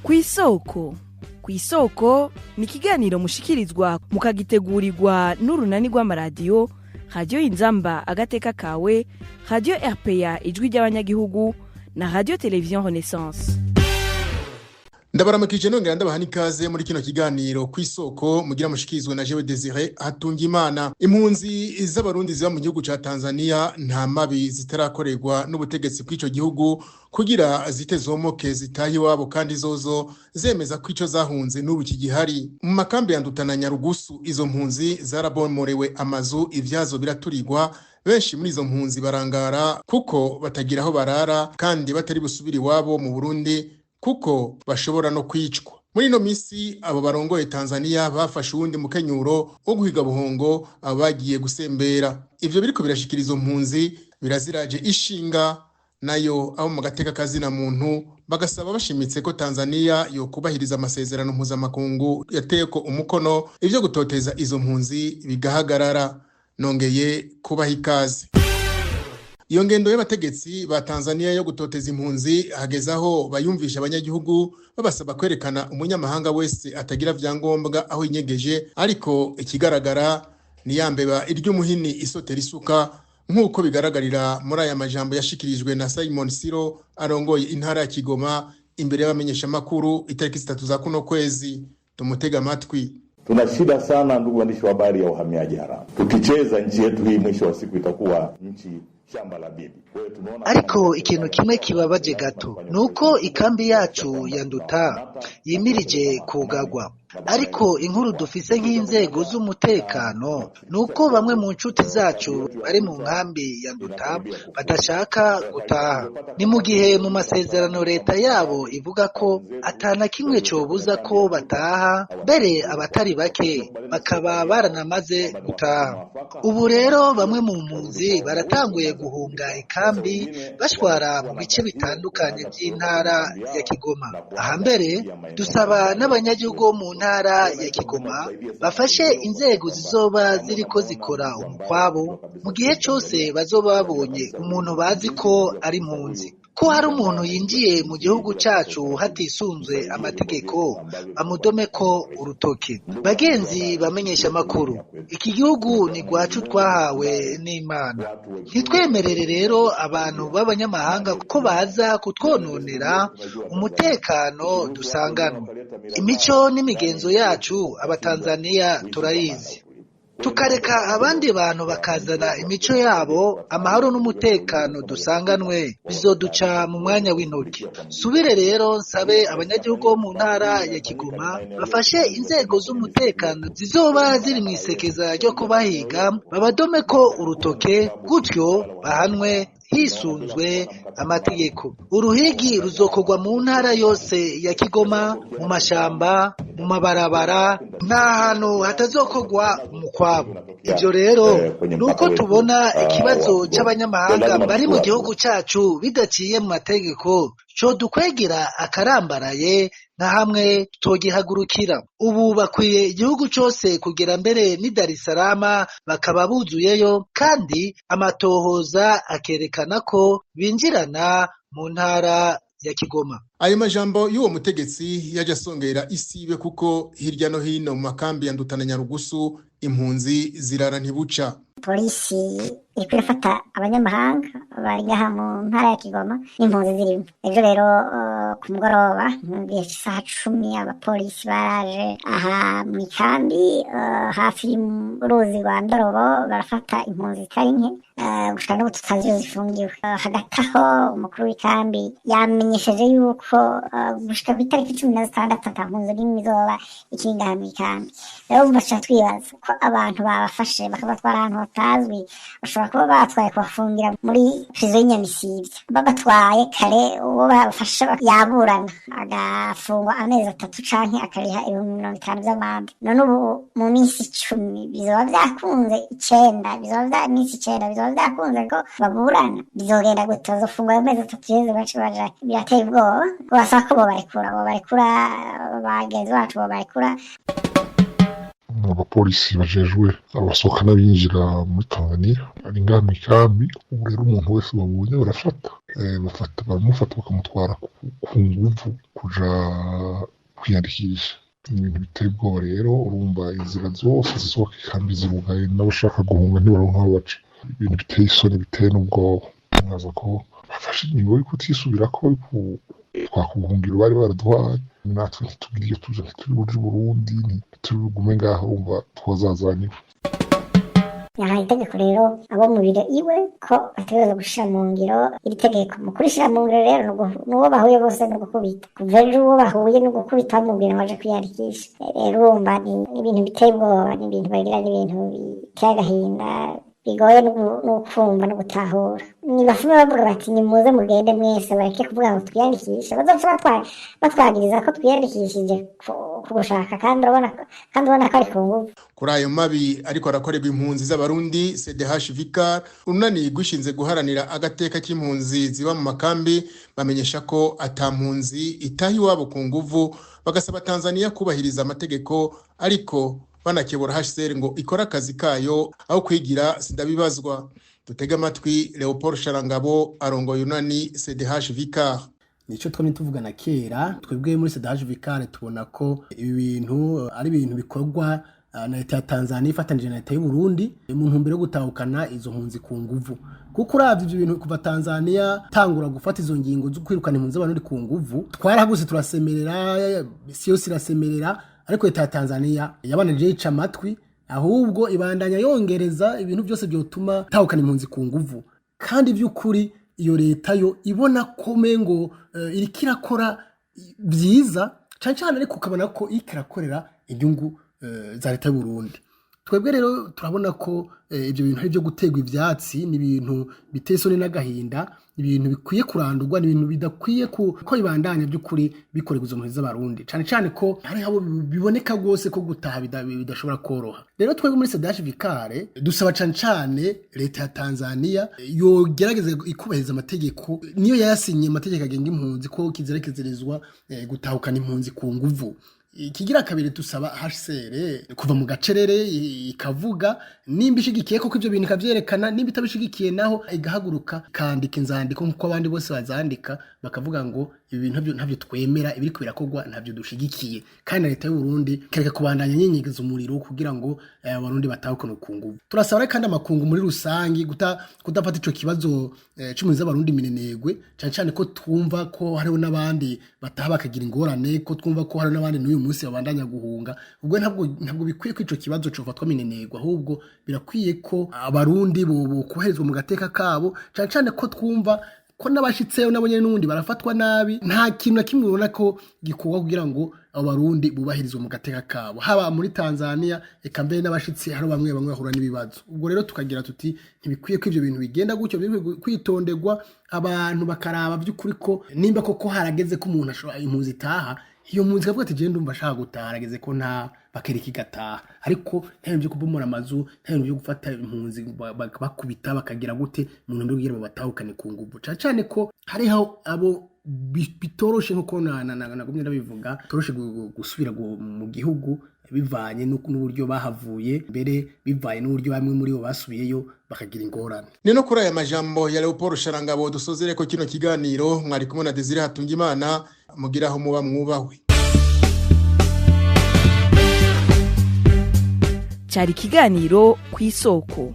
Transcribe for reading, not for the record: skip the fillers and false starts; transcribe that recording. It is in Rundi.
Kw'isoko. Kw'isoko ni ikiganiro mushikirizwa mukagitegurirwa n'Urunani rw'Amaradiyo Radiyo Inzamba Agateka Kawe, Radiyo RPA Ijwi ry'Abanyagihugu na Radiyo Televiziyo Renaissance. Ndabaramukije, nongera ndabaha n'ikaze muri kino kiganiro Kw'isoko mugira mushikirizwe na jewe Desire Hatungimana. Impunzi z'Abarundi ziba mu gihugu ca Tanzania nta mabi zitarakorerwa n'ubutegetsi bw'ico gihugu kugira zite zomoke zitahe iwabo, kandi zozo zemeza ko ico zahunze n'ubu kigihari. Mu makambi ya Nduta na Nyarugusu, izo mpunzi zarabomorewe amazu, ivyazo biraturirwa. Benshi muri izo mpunzi barangara kuko batagira aho barara, kandi batari busubire iwabo mu Burundi kuko bashobora no kwicwa. Muri ino misi abo barongoye Tanzania bafashe uwundi mukenyuro wo guhiga buhongo abo bagiye gusembera. Ivyo biriko birashikira izo mpunzi biraziraje ishinga, nayo abo mu gateka kazina muntu bagasaba bashimitse ko Tanzania yokubahiriza amasezerano mpuzamakungu yateyeko umukono, ivyo gutoteza izo mpunzi bigahagarara. Nongeye kubaha ikaze. Iyo ngendo y'abategetsi ba Tanzania yo gutoteza impunzi hageze aho bayumvisha abanyagihugu, babasaba kwerekana umunyamahanga wese atagira vyangombwa aho inyegeje. Ariko ikigaragara ni ya mbeba irya umuhini isotera isuka, nk'uko bigaragarira muri aya majambo yashikirijwe na Simon Siro arongoye intara ya Kigoma imbere y'abamenyeshamakuru itariki 3 za kuno kwezi. Tumutega amatwi. Tuna shida sana, ndugu waandishi wa habari, ya uhamiaji haramu. Tukicheza, nchi yetu hii mwisho wa siku itakuwa nchi shamba la bibi. Kwa hiyo tumeona Ariko ikintu kimwe kibabaje gato nuko ikambi yacu ya Nduta yimirije kugagwa, ariko inkuru dufise nk'inzego z'umutekano nuko bamwe mu nshuti zacu bari mu nkambi ya Nduta badashaka gutaha. Ni mu gihe mu masezerano leta yabo ivuga ko atana kimwe cobuza ko bataha, mbere abatari bake bakaba baranamaze gutaha. Ubu rero bamwe mu mpunzi baratanguye guhunga ikambi, bashwara mu bice bitandukanye by'intara ya Kigoma. Aha mbere dusaba n'abanyagihugu bo mu ntara ya Kigoma bafashe inzego zizoba ziriko zikora umukwabo, mu gihe cose bazoba babonye umuntu bazi ko ari impunzi, ko hari umuntu yinjiye mu gihugu cacu hatisunzwe amategeko, bamudome ko urutoke. Bagenzi bamenyesha amakuru, iki gihugu ni gwacu, twahawe n'Imana. Ntitwemerere rero abantu b'abanyamahanga ko baza kutwononera umutekano dusanganwe. Imico n'imigenzo yacu Abatanzaniya turayizi. Tukareka abandi bantu bakazana imico yabo, amahoro n'umutekano dusanganwe bizoduca mu mwanya w'intoki. Subire rero nsabe abanyagihugu bo mu ntara ya Kigoma bafashe inzego z'umutekano zizoba ziri mu isekeza ryo kubahiga, babadome ko urutoke, gutyo bahanwe hisunzwe amategeko. Uruhigi ruzokorwa mu ntara yose ya Kigoma, mu mashamba, mu mabarabara, nta hantu hatazokorwa umukwabo. Ibyo rero ni uko tubona ikibazo c'abanyamahanga bari mu gihugu cacu bidaciye mu mategeko codukwegera akarambaraye, nka hamwe togihagurukira. Ubu bakwiye igihugu cose kugera mbere n'i Dar es Salaam bakaba buzuyeyo, kandi amatohoza akerekana ko binjirana mu ntara ya Kigoma. Ayo majambo y'uwo mutegetsi yaje asongera isibe, kuko hirya no hino mu makambi ya Nduta na Nyarugusu impunzi zirara ntibuca. Polisi iriko irafata abanyamahanga bari ngaha mu ntara ya Kigoma n'impunzi zirimo. Ejo rero ku mugoroba, mu gihe c'isaha 10, abapolisi baraje aha mw'ikambi hafi y'uruzi rwa Ndorobo, barafata impunzi zitari nke. Gushika n'ubu tutazi iyo zifungiwe. Hagati aho umukuru w'ikambi yamenyesheje yuko gushika kw'itariki 16 ata mpunzi n'imwe izoba ikiri ngaha mw'ikambi. Rero baca twibaza ko abantu babafashe bakabatwara ahantu batazwi, bashobora kuba batwaye kubafungira muri prison y'Inyamisibya. Babatwaye kare, uwo babafashe yaburana agafungwa amezi 3 canke akariha 50,000 vy'amande. None ubu mu minsi 10 bizoba vyakunze, 9 bizoba vya minsi 9 bizoba vyakunze ko baburana? Bizogenda gute? Bazofungwa ayo mezi 3 yeze bace baja? Birateye ubwoba. Basaba ko bobarekura, bagenzi bacu bobarekura. Abapolisi bajejwe abasohoka n'abinjira muri Tanzania bari ngaha mw'ikambi. Ubu rero umuntu wese babonye barafata, bafata, baramufata bakamutwara ku nguvu. kuja kwiyandikisha. Ni ibintu biteye ubwoba rero, urumva inzira zose zisohoka ikambi zirugaye, n'abashaka guhunga ntibaronka aho baca. Ibintu biteye isoni, biteye n'ubwoba. Nkaza ko bafashe ingingo yo kutisubirako, twaka ubuhungiro bari baraduhaye, natwe ntitugire iyo tuja, ntituri buje i Burundi, ntituri bugume ngaho, urumva twazazaniwe. Yahaye itegeko rero abo mu biro iwe ko bategerezwa gushira mu ngiro iri tegeko. Mu kurishira mu ngiro rero, n'uwo bahuye bose ni ugukubita. Kuva ejo uwo bahuye ni ugukubita, bamubwira ngo aje kwiyandikisha. Rero urumva ni ibintu biteye ubwoba, ni ibintu bagira, ni ibintu biteye agahinda, bigoye no kumva no gutahura. Nibafume bavuga bati nimuze mugende mwese, bareke kuvuga ngo twiyandikishe, bazoca batwagiriza ko twiyandikishije ku gushaka, kandi urabona ko ari ku nguvu. Kuri ayo mabi ariko arakorerwa impunzi z'Abarundi, CDH Vicar, urunani rwishinze guharanira agateka k'impunzi ziba mu makambi, bamenyesha ko ata mpunzi itaha iwabo ku nguvu, bagasaba Tanzania kubahiriza amategeko, ariko banakebura HCR ngo ikore akazi kayo aho kwigira sindabibazwa. Dutega amatwi Leopold Sharangabo arongoye urunani CDH Vicar. Nico twamye tuvugana kera, twebwe muri CDH Vicar tubona ko ibi bintu ari ibintu bikorwa na leta ya Tanzania ifatanije na leta y'u Burundi mu ntumbero yo gutahukana izo mpunzi ku nguvu. Kuko uravye ivyo bintu, kuva Tanzania tangura gufata izo ngingo zo kwirukana impunzi z'Abarundi ku nguvu, twarahagurutse turasemerera, isi yose irasemerera, ariko leta ya Tanzania yabanije yica amatwi, ahubwo ibandanya yongereza ibintu byose byotuma tahukana impunzi ku nguvu. Kandi by'ukuri iyo leta yo ibona ko mengo iriko irakora byiza cane cane, ariko ukabona ko iriko irakorera inyungu za leta y'u Burundi. Twebwe rero turabona ko ibyo bintu ari byo gutegwa ivyatsi, ni ibintu biteye isoni n'agahinda, ibintu bikwiye kurandurwa, ni ibintu bidakwiye ko ibandanya by'ukuri bikorerwa izo mpunzi z'Abarundi, cane cane ko hari abo biboneka rwose ko gutaha bidashobora koroha. Rero twebwe muri CDH Vicar dusaba cane cane leta ya Tanzania yogerageza ikubahiriza amategeko, niyo yayasinye amategeko agenga impunzi, ko kizerekezerezwa gutahukana impunzi ku nguvu. Ikigira kabiri, dusaba HCR kuva mu gacerere ikavuga nimba ishigikiye koko ivyo bintu, ikavyerekana, nimba itabishigikiye naho igahaguruka ikandika inzandiko nk'uko abandi bose bazandika, bakavuga ngo ibi bintu ntavyo twemera, ibiriko birakorwa ntavyo dushigikiye. Kandi na leta y'u Burundi ikareka kubandanya nyenyegeza umuriro kugira ngo Abarundi batahukane ku nguvu. Turasaba rero kandi amakungu muri rusangi kudafata ico kibazo c'impunzi z'Abarundi minenegwe, cane cane ko twumva ko hariho n'abandi bataha bakagira ingorane, ko twumva ko hariho n'abandi n'uyu munsi babandanya guhunga. Ubwo ntabwo bikwiye ko ico kibazo cofatwa minenegwe, ahubwo birakwiye ko Abarundi bokoherezwa mu gateka kabo, cane cane ko twumva ko n'abashitseyo nabo nyene n'ubundi barafatwa nabi. Nta kintu na kimwe ubona ko gikorwa kugira ngo abo Barundi bubahirizwe mu gateka kabo, haba muri Tanzania, eka mbere n'abashitsi hari bamwe bamwe bahura n'ibibazo. Ubwo rero tukagira tuti ntibikwiye ko ivyo bintu bigenda gutyo, bikwiye kwitonderwa, abantu bakaraba by'ukuri ko nimba koko harageze ko umuntu ashobora impunzi itaha, iyo mpunzi ikavuga ati je ndumva ashaka gutaha, harageze ko nta bakereka igataha. Ariko nta bintu byo kubomora amazu, nta bintu byo gufata impunzi bakubita bakagira gute mu ntumbero kugira babatahukane ku nguvu, cane cane ko hariho abo bitoroshe, nkuko nagumye ndabivuga, toroshe gusubira mu gihugu bivanye n'uburyo bahavuye mbere, bivanye n'uburyo bamwe muri bo basubiyeyo bakagira ingorane. Ni no kuri aya majambo ya Leopold Sharangabo dusozere ko kino kiganiro. Mwari kumwe na Desire Hatungimana, mugiraho muba mwubahwe. Cyari ikiganiro ku isoko.